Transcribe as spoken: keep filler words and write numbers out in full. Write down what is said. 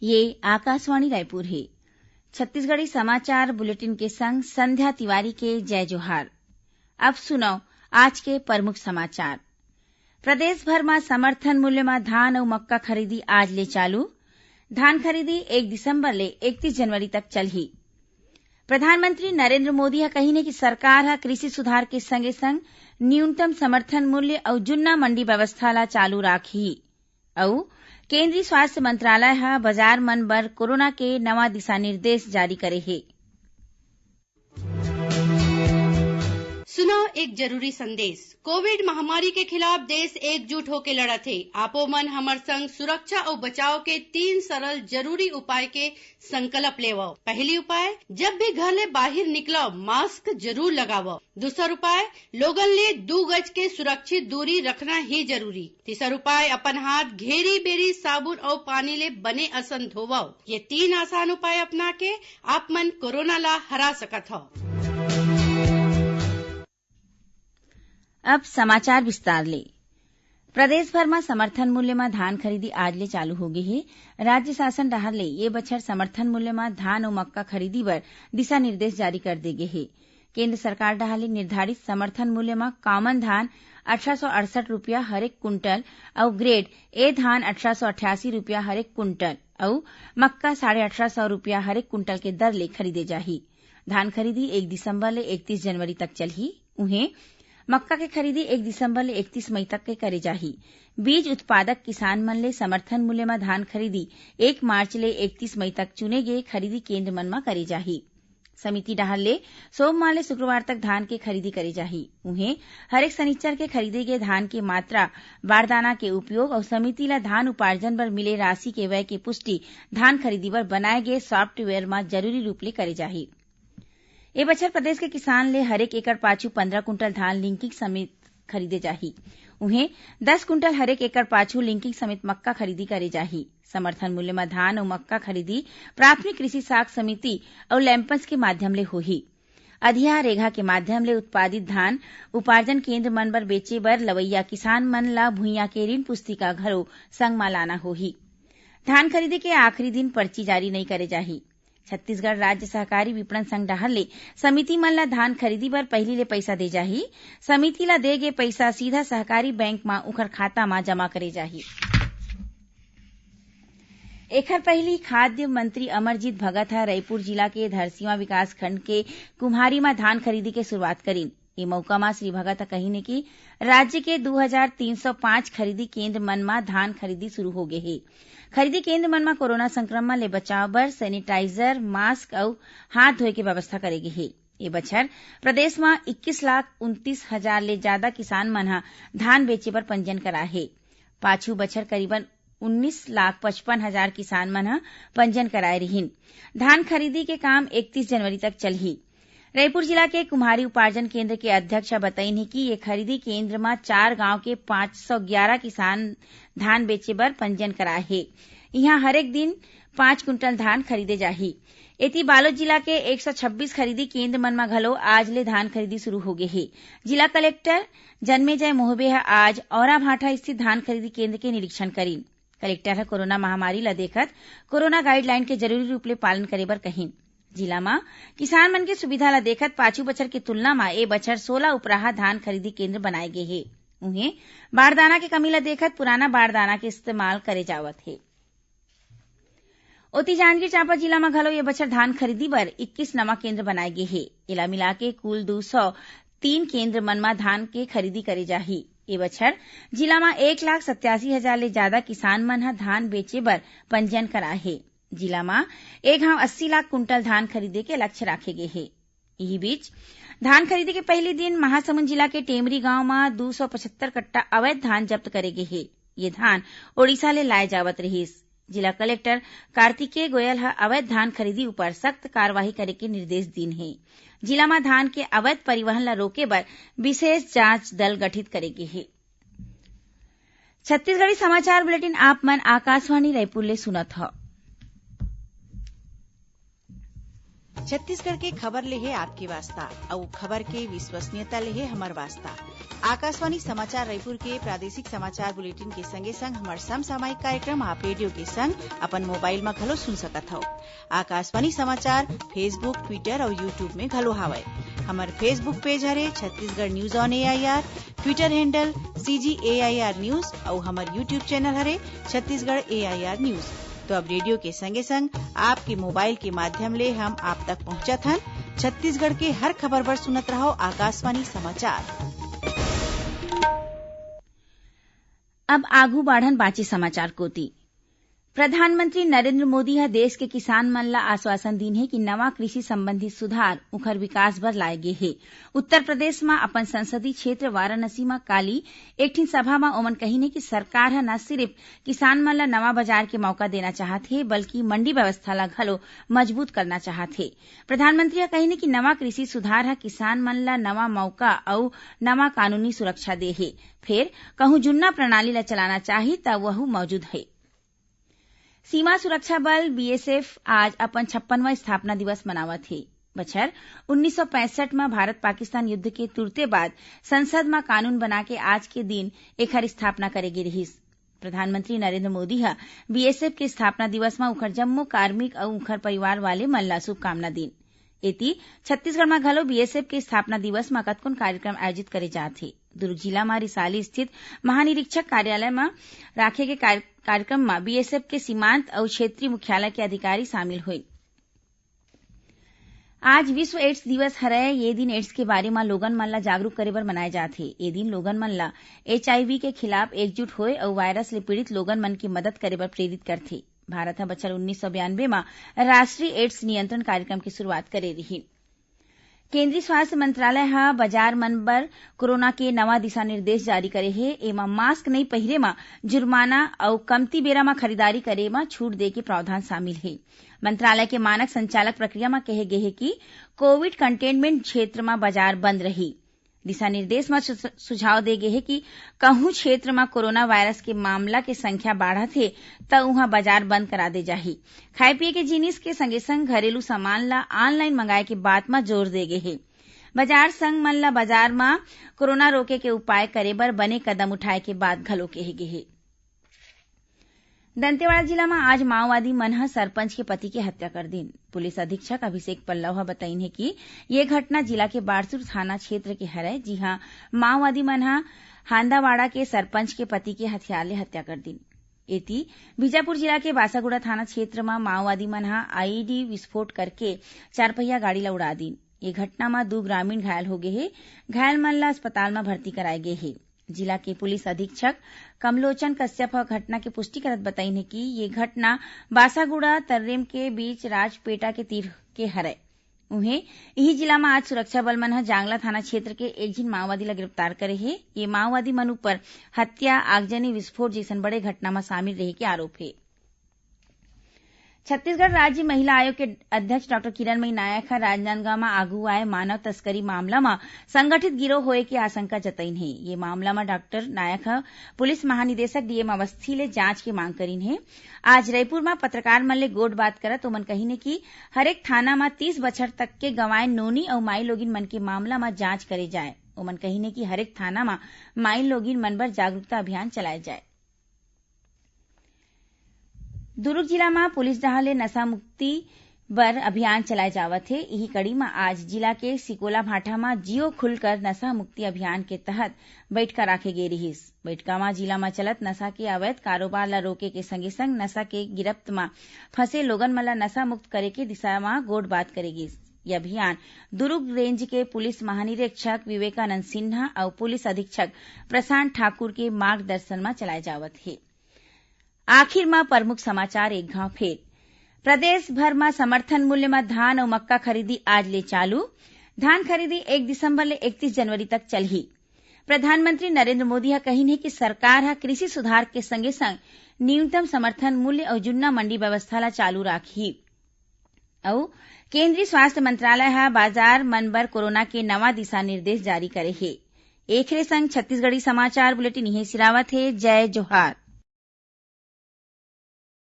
ये आकाशवाणी रायपुर हे। छत्तीसगढ़ी समाचार बुलेटिन के संग संध्या तिवारी के जय जोहार। अब सुनव आज के प्रमुख समाचार। प्रदेश भर म समर्थन मूल्य म धान अउ मक्का खरीदी आज ले चालू। धान खरीदी एक दिसंबर ले इकतीस जनवरी तक चलही। प्रधानमंत्री नरेंद्र मोदी ह कहिन हे कि सरकार ह कृषि सुधार के संगे-संग न्यूनतम समर्थन मूल्य अउ जुन्ना मंडी व्यवस्था ला चालू राखही। अउ केंद्रीय स्वास्थ्य मंत्रालय ह बाजार मन बर कोरोना के नवा दिशा निर्देश जारी करे हे। सुनव एक जरूरी संदेश। कोविड महामारी के खिलाफ देश एकजुट होके लड़त हे। आपो मन हमर संग सुरक्षा अउ बचाव के तीन सरल जरूरी उपाय के संकल्प लेवव। पहली उपाय, जब भी घर ले बाहिर निकलव, मास्क जरूर लगावव। दूसर उपाय, लोगन ले दू गज के सुरक्षित दूरी रखना ही जरूरी। तीसर उपाय, अपन हाथ घेरी बेरी साबुन अउ पानी ले बने असन धोवव। ये तीन आसान उपाय अपना के आप मन कोरोना ला हरा सकत हव। अब समाचार विस्तार ले। प्रदेश भर म समर्थन मूल्य म धान खरीदी आज ले चालू हो गे हे। राज्य शासन डहार ले ये बछर समर्थन मूल्य म धान अउ मक्का खरीदी बर दिशा निर्देश जारी कर दे गे हे। केंद्र सरकार डहार ले निर्धारित समर्थन मूल्य म कॉमन धान अठारह सौ अड़सठ रुपया हरेक कुंटल अउ ग्रेड ए धान अठारह सौ अठासी रुपया हरेक कुंटल अउ मक्का साढ़े अठारह सौ रुपया हरेक कुंटल के दर ले खरीदे जाही। धान खरीदी एक दिसंबर ले इकतीस जनवरी तक चलही। उहें, मक्का के खरीदी एक दिसंबर ले इकतीस मई तक के करे जाही। बीज उत्पादक किसान मन ले समर्थन मूल्य म धान खरीदी एक मार्च ले इकतीस मई तक चुने गे खरीदी केंद्र मन म करे जाही। समिति डहार ले सोमवार ले शुक्रवार तक धान के खरीदी करे जाही। उहें, हरेक सनिच्चर के खरीदे गे धान के मात्रा, बारदाना के उपयोग अउ समिति ल धान उपार्जन बर मिले राशि के व्यय के पुष्टि धान खरीदी बर बनाए गे सॉफ्टवेयर म जरूरी रूप ले करे जाही। ए बछर प्रदेश के किसान ले हरेक एकड़ पाछू पन्द्रह कुंटल धान लिंकिंग समेत खरीदे जाही। उहें, दस कुंटल हरेक एकड़ पाछू लिंकिंग समेत मक्का खरीदी करे जाही। समर्थन मूल्य म धान अउ मक्का खरीदी प्राथमिक कृषि साख समिति अउ लैंपस के माध्यम ले होही। अधिया रेघा के माध्यम ले उत्पादित धान उपार्जन केंद्र मन बर बेचे बर लवइया किसान मन ल भुइयां के ऋण पुस्तिका घलो संग म लाना होही। धान खरीदी के आखिरी दिन पर्ची जारी नइ करे जाही। छत्तीसगढ़ राज्य सहकारी विपणन संघ डहार ले समिति मन ल धान खरीदी बर पहिली ले पइसा दे जाही। समिति ल दे गे पइसा सीधा सहकारी बैंक म उखर खाता म जमा करे जाही। एखर पहिली खाद्य मंत्री अमरजीत भगत ह रईपुर जिला के धरसीवा विकासखंड के कुम्हारी म धान खरीदी के शुरुआत करिन। ए मउका म श्री भगत ह कहिन हे कि राज्य के दू हजार तीन सौ पाँच खरीदी केंद्र मन म धान खरीदी शुरू हो गे हे। खरीदी केंद्र मन म कोरोना संक्रमण ले बचाव बर सैनिटाइजर, मास्क अउ हाथ धोए के व्यवस्था करे गे हे। ए बछर प्रदेश म इक्कीस लाख उनतीस हजार ले जादा किसान मन ह धान बेचे बर पंजीयन कराए हे। पाछू बछर करीबन उन्नीस लाख पचपन हजार किसान मन ह पंजीयन कराए रिहिन। धान खरीदी के काम इकतीस जनवरी तक चलही। रईपुर जिला के कुम्हारी उपार्जन केंद्र के अध्यक्ष ह बतईन हे कि ये खरीदी केंद्र म चार गांव के पाँच सौ ग्यारह किसान धान बेचे बर पंजीयन कराए हे। इहां हरेक दिन पाँच कुंटल धान खरीदे जाही। एती बालोद जिला के एक सौ छब्बीस खरीदी केंद्र मन म घलो आज ले धान खरीदी शुरू हो गे हे। जिला कलेक्टर जन्मेजय मोहबे ह आज औराभाठा स्थित धान खरीदी केंद्र के निरीक्षण करिन। कलेक्टर ह कोरोना महामारी ल देखत कोरोना गाइडलाइन के जरूरी रूप ले पालन करे बर कहिन। जिला म किसान मन के सुविधा ल देखत पाछू बछर के तुलना म ए बछर सोला उपराहा धान खरीदी केंद्र बनाए गे हे। उहें, बारदाना के कमी ल देखत पुराना बारदाना के इस्तेमाल करे जावत हे। ओती जांजगीर चांपा जिला म घलो ए बछर धान खरीदी बर इक्कीस नवा केंद्र बनाए गे हे। एला मिलाके कुल दू सौ तीन केंद्र मन म धान के खरीदी करे जाही। ए बछर जिला म एक लाख सत्यासी हजार ले जादा किसान मन ह धान बेचे बर पंजीयन कराए हे। जिला म ए घांव अस्सी लाख कुंटल धान खरीदे के लक्ष्य राखे गे हे। इही बीच, धान खरीदी के पहिली दिन महासमुंद जिला के टेमरी गांव म दू सौ पचहत्तर कट्टा अवैध धान जब्त करे गे हे। ये धान ओडिशा ले लाए जावत रिहिस। जिला कलेक्टर कार्तिकेय गोयल ह अवैध धान खरीदी ऊपर सख्त कार्रवाई करे के निर्देश दीन हे। जिला म धान के अवैध परिवहन ल रोके बर विशेष जांच दल गठित करे गे हे। छत्तीसगढ़ी समाचार बुलेटिन आप मन आकाशवाणी रायपुर ले सुनत हव। छत्तीसगढ़ के खबर ले हे आपके वास्ता, अउ खबर के विश्वसनीयता ले हे हमर वास्ता। आकाशवाणी समाचार रायपुर के प्रादेशिक समाचार बुलेटिन के संगे संग हमर समसामयिक कार्यक्रम आप रेडियो के संग अपन मोबाइल म घलो सुन सकत हव। आकाशवाणी समाचार Facebook, Twitter अउ YouTube में घलो हावय। हमर Facebook पेज हरे Chhattisgarh news on AIR, Twitter handle CG AIR news अउ हमर YouTube चैनल हरे छत्तीसगढ़ एआईआर न्यूज। तो अब रेडियो के संगे संग आपके मोबाइल के माध्यम ले हम आप तक पहुंचत हन। छत्तीसगढ़ के हर खबर बर सुनत रहव आकाशवाणी समाचार। अब आगू बाढ़न बांचे समाचार कोति। प्रधानमंत्री नरेंद्र मोदी ह देश के किसान मन ल आश्वासन दीन हे कि नवा कृषि संबंधी सुधार उखर विकास बर लाए गे हे। उत्तर प्रदेश म अपन संसदीय क्षेत्र वाराणसी म काली एक ठिन सभा म ओमन कहिन हे कि सरकार ह न सिरिफ किसान मन ल नवा बाजार के मौका देना चाहत हे, बल्कि मंडी व्यवस्था ल घलो मजबूत करना चाहत हे। प्रधानमंत्री ह कहिन हे कि नवा कृषि सुधार ह किसान मन ल नवा मौका अउ नवा कानूनी सुरक्षा दे हे। फेर कहूं जुन्ना प्रणाली ल चलाना चाही, त वहू मौजूद हे। सीमा सुरक्षा बल, बीएसएफ, आज अपन छप्पनवां स्थापना दिवस मनावत हे। बछर उन्नीस सौ पैंसठ म भारत-पाकिस्तान युद्ध के तुरते बाद संसद म कानून बना के आज के दिन एखर स्थापना करे गे रिहिस। प्रधानमंत्री नरेंद्र मोदी ह बीएसएफ के स्थापना दिवस म उखर जम्मो कार्मिक अउ उखर परिवार वाले मन ला शुभकामना दीन। एती, छत्तीसगढ़ म घलो बीएसएफ के स्थापना दिवस म कतकोन कार्यक्रम आयोजित करे जात हे। दुर्ग जिला म रिसाली स्थित महानिरीक्षक कार्यालय म राखे गे कार-, कार्यक्रम म बीएसएफ के सीमांत अउ क्षेत्रीय मुख्यालय के अधिकारी शामिल होइन। आज विश्व एड्स दिवस हरय। ये दिन एड्स के बारे म लोगन मन ल जागरूक करे बर मनाए जात हे। ये दिन लोगन मन ल एचआईवी के खिलाफ एकजुट होए अउ वायरस ले पीड़ित लोगन मन के मदद करे बर प्रेरित करथे। भारत ह बछर उन्नीस सौ बयानबे म राष्ट्रीय एड्स नियंत्रण कार्यक्रम के शुरुआत करे रिहिन। केंद्रीय स्वास्थ्य मंत्रालय ह बाजार मन बर कोरोना के नवा दिशा निर्देश जारी करे हे। एमा मास्क नइ पहिरे म जुर्माना अउ कमती बेरा म खरीदारी करे म छूट दे के प्रावधान शामिल हे। मंत्रालय के मानक संचालक प्रक्रिया म कहे गे हे कि कोविड कंटेनमेंट क्षेत्र म बाजार बंद रही। दिशा निर्देश म सु-, सुझाव दे गे हे कि कहूं क्षेत्र म कोरोना वायरस के मामला के संख्या बाढ़त हे, त उहां बाजार बंद करा दे जाही। खाए पिए के जिनिस के संगे संग घरेलू सामान ला ऑनलाइन मंगाए के बात म जोर दे गे हे। बाजार संघ मन ला बाजार म कोरोना रोके के उपाय करे बर बने कदम उठाए के बात घलो कहे गे हे। दंतेवाड़ा जिला म आज माओवादी मन ह सरपंच के पति के हत्या कर दीन। पुलिस अधीक्षक अभिषेक पल्लव ह बताइन हे कि ये घटना जिला के बारसूर थाना क्षेत्र के हरय, जिहां माओवादी मन ह हांदावाड़ा के सरपंच के पति के हथियार ले हत्या कर दीन। एती, बीजापुर जिला के बासागुड़ा थाना क्षेत्र म माओवादी मन ह आईईडी विस्फोट करके चारपहिया गाड़ी ल उड़ा दीन। ये घटना म दू ग्रामीण घायल हो गे हे। घायल मन ल अस्पताल म भर्ती कराए गे हे। जिला के पुलिस अधीक्षक कमलोचन कश्यप ह घटना के पुष्टि करत बताइन हे कि ये घटना बासागुड़ा तर्रेम के बीच राजपेटा के तीर के हरय। उहें, इही जिला म आज सुरक्षा बल मन ह जांगला थाना क्षेत्र के एक झिन माओवादी ल गिरफ्तार करे हे। ये माओवादी मन ऊपर हत्या, आगजनी, विस्फोट जइसन बड़े घटना म शामिल रहे के आरोप हे। छत्तीसगढ़ राज्य महिला आयोग के अध्यक्ष डॉक्टर किरणमयी नायक ह राजनांदगांव म आगू आए मानव तस्करी मामला म संगठित गिरोह होए के आशंका जतइन हे। ये मामला म डॉक्टर नायक ह पुलिस महानिदेशक डीएम अवस्थी ले जांच के मांग करीन हे। आज रईपुर म पत्रकार मन ले गोठबात करत ओमन कहिन हे कि हरेक थाना म तीस बछर तक के गंवाए नोनी अउ माईलोगिन मन के मामला म जांच करे जाए। ओमन कहिन हे कि हरेक थाना म माईलोगिन मन बर जागरूकता अभियान चलाए जाए। दुरूग जिला म पुलिस डहार ले नशा मुक्ति बर अभियान चलाए जावत हे। इही कड़ी म आज जिला के सिकोला भाठा म जियो खुलकर नशा मुक्ति अभियान के तहत बइठका राखे गे रिहिस। बइठका म जिला म चलत नशा के अवैध कारोबार ल रोके के संगे संग नशा के गिरफ्त म फंसे लोगन मन ल नशा मुक्त करे के दिशा म गोठ बात करे गिस। ये अभियान दुरूग रेंज के पुलिस महानिरीक्षक विवेकानंद सिन्हा अउ पुलिस अधीक्षक प्रशांत ठाकुर के मार्गदर्शन म चलाए जावत हे। आखिर म प्रमुख समाचार एक घांव फेर। प्रदेश भर म समर्थन मूल्य म धान अउ मक्का खरीदी आज ले चालू। धान खरीदी एक दिसंबर ले इकतीस जनवरी तक चलही। प्रधानमंत्री नरेंद्र मोदी ह कहिन हे कि सरकार ह कृषि सुधार के संगे-संग न्यूनतम समर्थन मूल्य अउ जुन्ना मंडी व्यवस्था ल चालू राखही। अउ केंद्रीय स्वास्थ्य मंत्रालय ह बाजार मन बर कोरोना के नवा दिशा निर्देश जारी करे हे। एखरे संग छत्तीसगढ़ी समाचार बुलेटिन इहें सिरावत हे। जय जोहार।